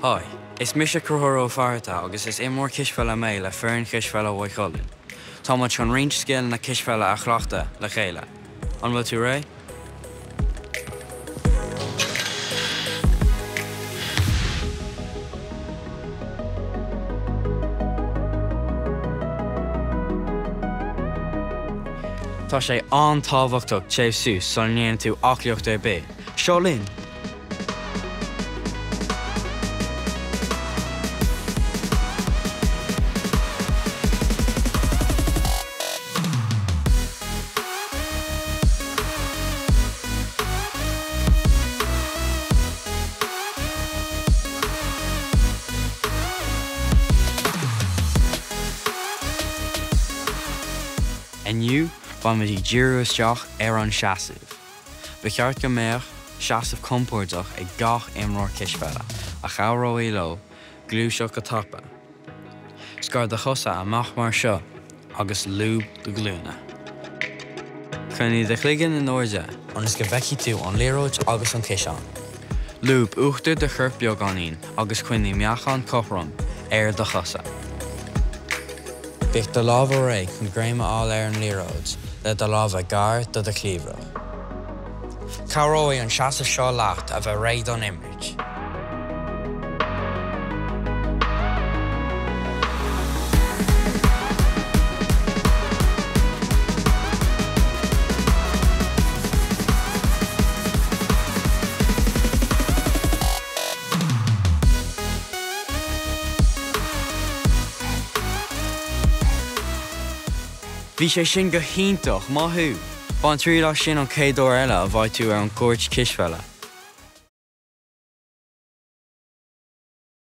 Hi, is mise Conchúr Ó Fátharta agus is imreoir cispheile mé le foireann chispheile Mhaigh Cuilinn. Tá muid chun roinnt scileanna cispheile a chleachtadh le chéile. An bhfuil tú réidh? Tá sé an-tábhachtach téamh suas sula ndéanann tú aclaíocht ar bith. Seo linn! Inniu, beimid ag díriú isteach ar an seasamh. Ba cheart go mbeadh seasamh compordach ag gach imreoir cispheile, a chabhróidh leo gluaiseacht go tapa. Scar do chosa amach mar seo agus lúb do ghlúine. Coinnigh do chloigeann in airde ionas go bhfeicfidh tú an liathróid agus an ciseán. Lúb uachtar do choirp beagáinín agus coinnigh meáchan cothrom ar do chosa. Bíodh do lámha réidh chun greim a fháil ar an liathróid le do lámha gar do do chliabhrach. Cabhróidh an seasamh seo leat a bheith réidh don imirt. Bhí sé sin go hiontach, maith thú! Bain triail as sin an chéad uair eile a bheidh tú ar an gcúirt cispheile.